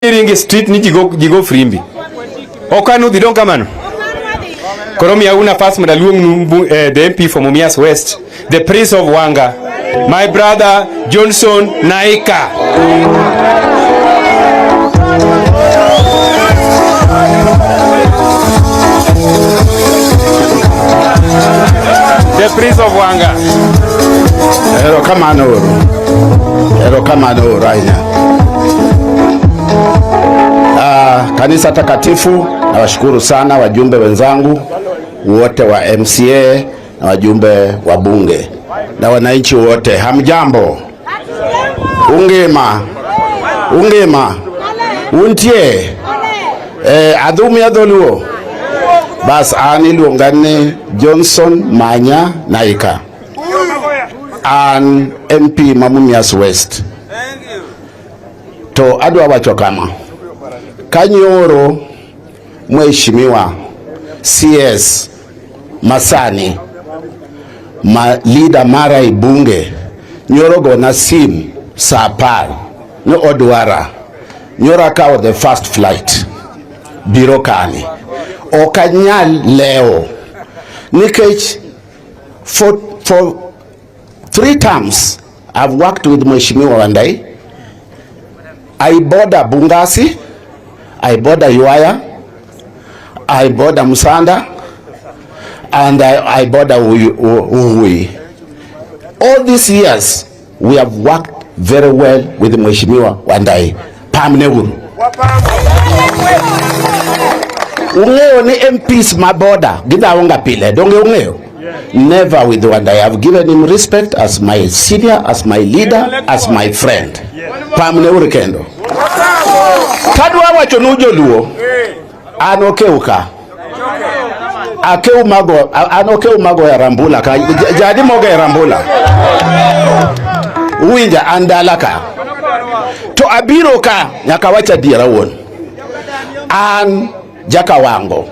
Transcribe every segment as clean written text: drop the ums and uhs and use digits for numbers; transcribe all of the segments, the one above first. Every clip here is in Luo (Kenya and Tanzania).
Iringe street ni jigo frimbi. Ok an udhi dong kamano. Koro miya nafas mondo aluong the MP for Mumias West, the Prince of Wanga, my brother Johnson Naika. The Prince of Wanga. Erokamano uru. Erokamano uru ahinya. Kanisa takatifu, nawashukuru sana wajumbe wenzangu wote wa MCA na wajumbe wa bunge na wananchi wote. Hamjambo? Ungima? Ungima? Untie? Adhumi adholuo? Bas an iluonga ni Johnson Manya Naika. An MP ma Mumias West. To adwa wacho kama. Kanyoro Mheshimiwa CS Masani ma leader mara e bunge nyoro gona sim saa 10 ni odwara nyoro akawo the first flight biro kani ok anyal lewo nikech for 3 terms I've worked with Mheshimiwa Wandai. I border Bungasi, I border Yuaya, I border Musanda, and I border Uhui. All these years, we have worked very well with Mheshimiwa Wandai. Pamne uru. Ung'eyo ni MPs ma border, gidhawo pile, donge ung'eyo? Never with Wandai. I've given him respect as my senior, as my leader, as my friend. Pamne uru kendo. Kadwa wacho nu joluo, an okew ka. Akew mago, an okew mago ya Rambula ka, jadi mogo ya Rambula. Uwinja an dala ka. To abiro ka, nyaka wach adiera wuon. An jakawango.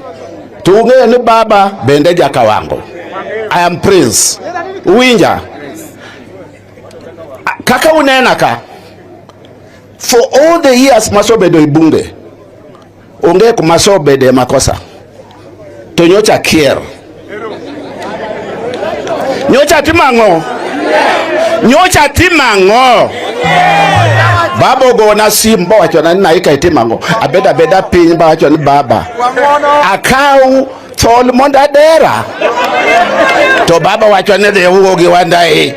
To ung'eyo ni baba bende jakawango. I am prince. Uwinja. Kaka unena ka, for all the years masobedo e bunge, onge kuma asobede makosa. To nyocha kier. Nyocha timo ang'o? Nyocha timo ang'o? Baba ogona sim bowachona ni Naika itimo ang'o? Abedo abeda piny bawacho ni baba, akaw thol mondo adera. To baba wacho ni dhi wuo gi Wandai.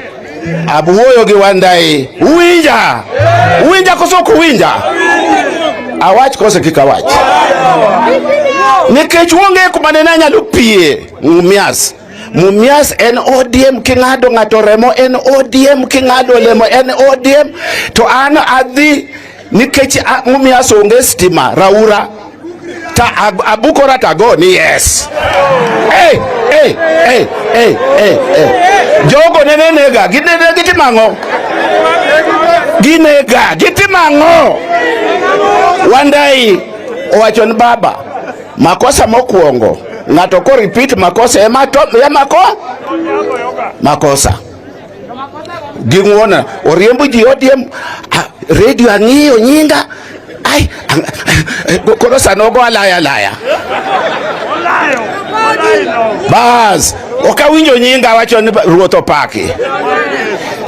Abuoyo gi Wandai. Uwinja? Uwinja koso ok uwinja? Awach kose kik awach? Nikech onge kuma nene anyalo pie Mumias. Mumias en ODM king'ado ng'ato remo en ODM king'ado lemo en ODM to an adhi nikech Mumias onge stima raura ta abukora tago ni yes. Hey, hey, hey, hey, hey, hey. Jogo nene nega, ginene gitimo ang'o? Ginega, gitimo ang'o? Wandai owacho ni baba, makosa mokwongo ng'ato ko repeat makosa ema to ema ko makosa ging'uona oriembo ji ODM radio ang'iyo nyinga ai koro sano ogo alaya alaya bas ok awinjo nyinga awacho ni ruoth opaki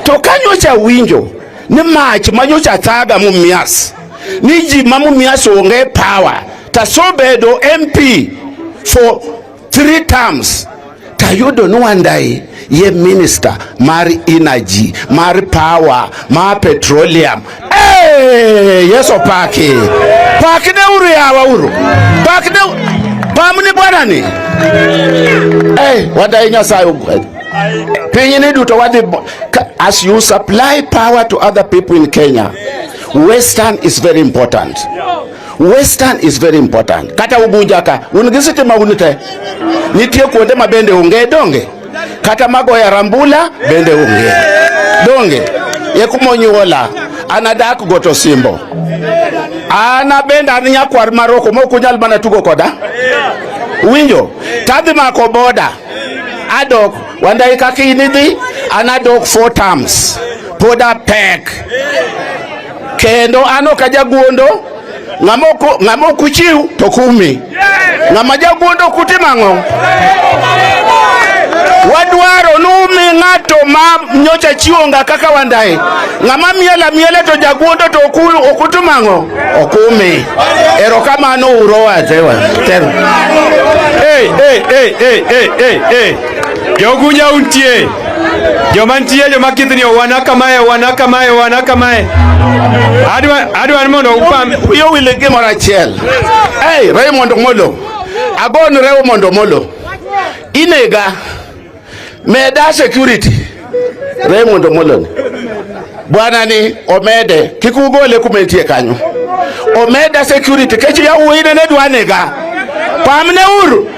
to ka nyocha awinjo ni mach manyocha thaga Mumias ni ji ma Mumias onge power tasobedo MP for 3 terms tayudo ni Wandai ye minister mar energy mar power mar petroleum. Hey, Yesu opaki pakne uru yawa uru pakne pamni bwana ni hey, Wandai Nyasaye ogwedh piny ni duto wadhi as you supply power to other people in Kenya, Western is very important. Western is very important. Kata Ugunja ka, un gi sitima un te. Nitie kuonde ma bende onge donge. Kata magoya Rambula bende onge. Donge. Ye kumonyuola. An adak Goto Simbo. An abende an nyakwar Maroko mok unyal mana tugo koda. Winjo? Tadhi mako boda. Adok, Wandai kaka in idhi, an adok 4 terms. Pod apek. Kendo an ok ajaguondo. Ng'ama ok uchiw to kumi. Ng'ama jaguondo ok utim ang'o? Wadwaro numi ng'ato ma nyocha chiwo nga kaka Wandayi. Ng'ama miel amiela to jaguondo to ok utim ang'o? Ok umi. Erokamano uro wachewa. Tero. Hey, hey, hey, hey, hey, hey, hey. Jogunya untie. Joma nitie joma kithni owana kamae, owana kamae, owana kamae. Adwa ni mondo upam. Wiyo wil gimoro achiel. Hey, Raymond Omolo. Agon Raymond Omolo. Inega. Meda security. Raymond Omolo ni. Bwana ni omede. Kik ugole kuma entie kanyo. Omeda security. Kech yawuoyi ne dwa nega. Pamne uru.